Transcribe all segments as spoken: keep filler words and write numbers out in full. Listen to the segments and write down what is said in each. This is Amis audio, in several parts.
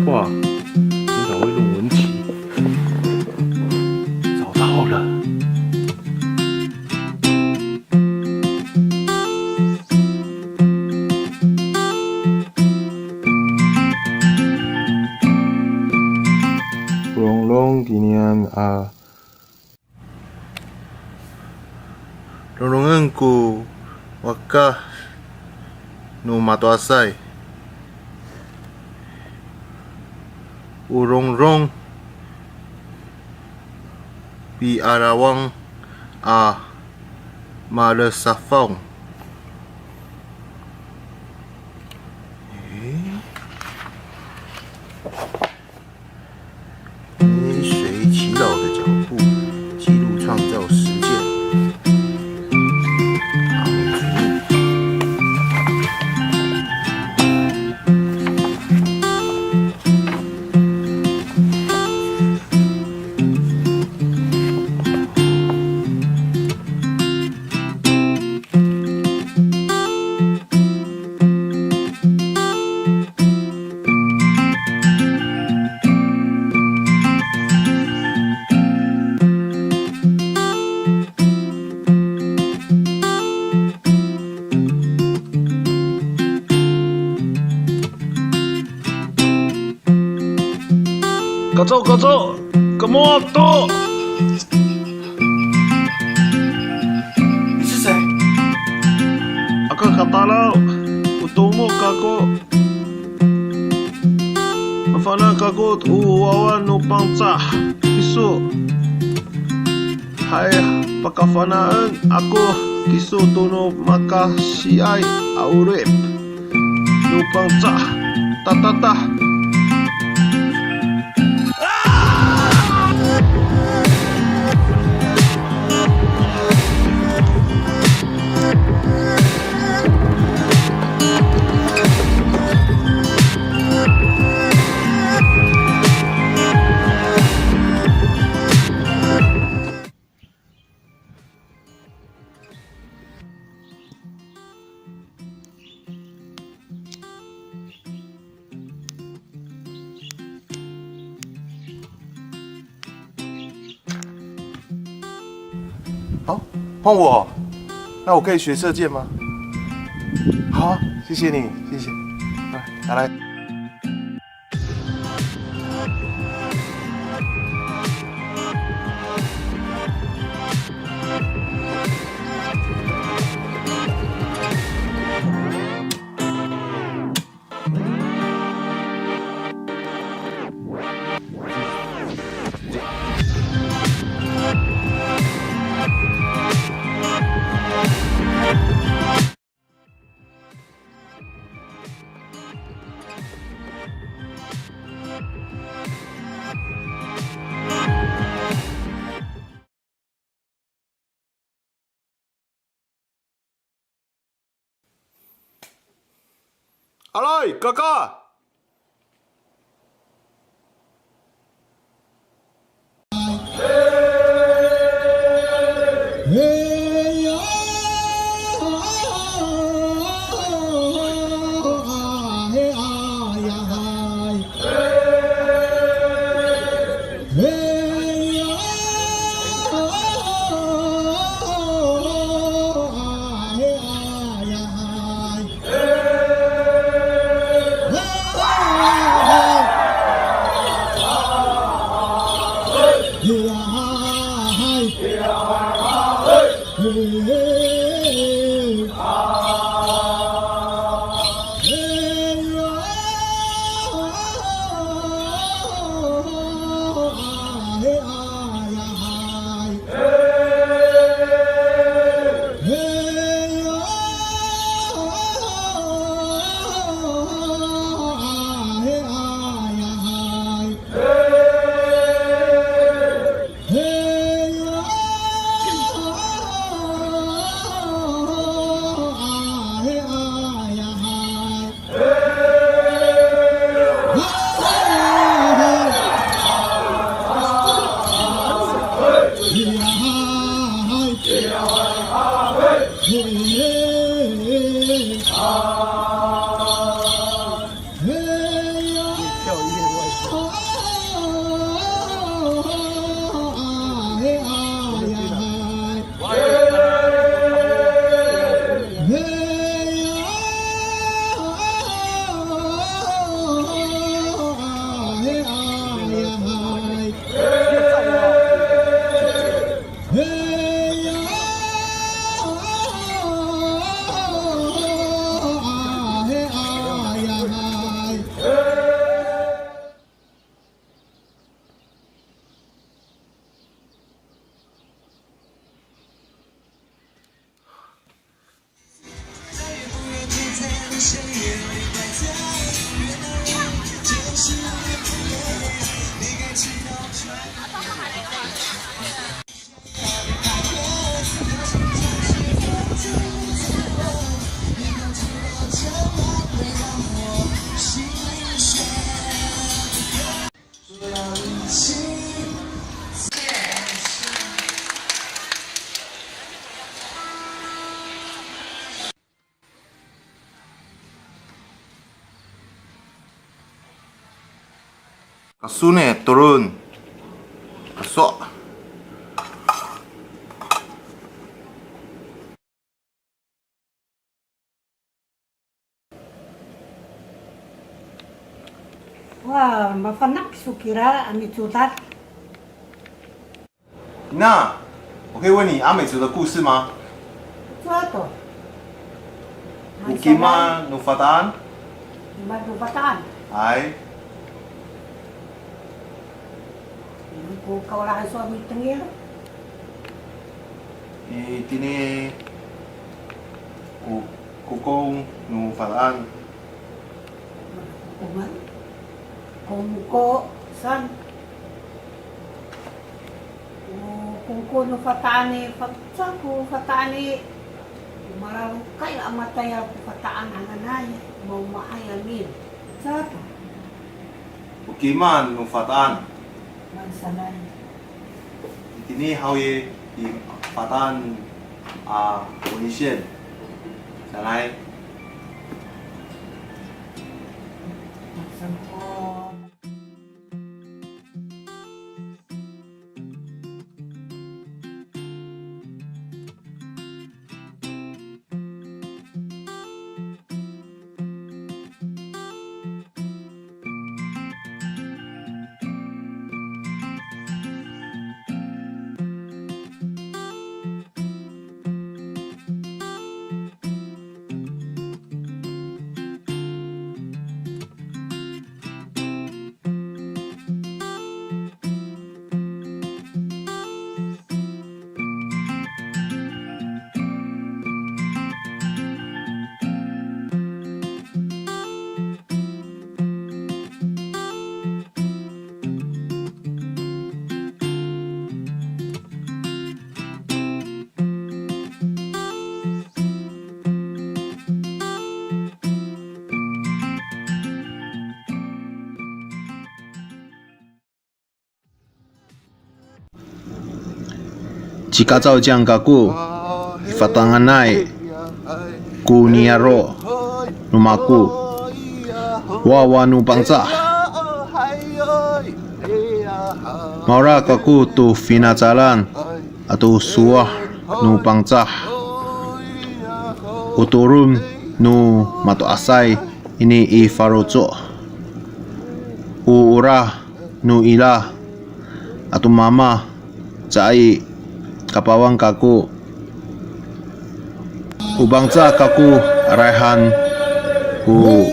哇，经常会弄文奇。找到了。 Longlong kinian a Ronrongen ko wakah no mato'asay. O rongrong piarawang a malesafong. Ew. 追随耆老的脚步，记录创造实践。 Kaco, kaco, kamo to. 你是谁？ Aka katalaw, o tomok kako. Mafana' kako o wawa no Pangcah, kiso. Hay pakafana'en ako kiso to no makasiay a 'orip no Pangcah, tatatah. 好，换我。那我可以学射箭吗？好啊，谢谢你，谢谢。来，拿来。Aloy, kaka! Kasone, toron. Kaso. Wa, mafana' kiso kira a micodad. 那我可以问你阿美族的故事吗？Cowa to. O kima no Fata'an? Kima no Fata'an? Hay. Ko kaolahan so a mitengil. Itini ko, kokong no Fata'an. Koman? Kongko san. O kongko no Fata'an i, fangcal ko Fata'an i, malalokay a matayal ko Fata'an hananay, maomahay amin. Saka. O kima no Fata'an? Maan sanay. Itini haw i, i Fata'an a 文献 sanay. Cikacawciyang kako i Fata'anay ko niyaro' no mako, wawa no Pangcah. Maolah kako to finacadan ato sowal no Pangcah, o toron no mato'asay ini i faloco', o olah no ira ato mama, caay kapawan kako. O Pangcah kako, aray han ko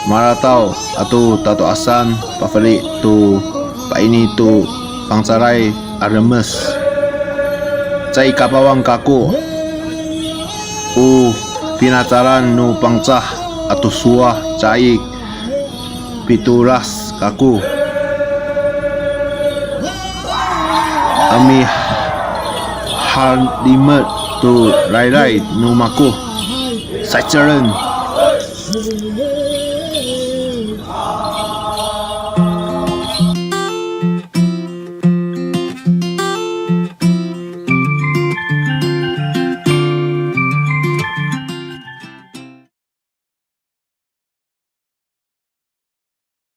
malataw ato tato'asan pafeli to paini to fangcalay a remes. Caay kapawan kako. O finacadan no Pangcah ato sowal caay pitolas kako a mihalimet to rayray no mako. Sa'icelen.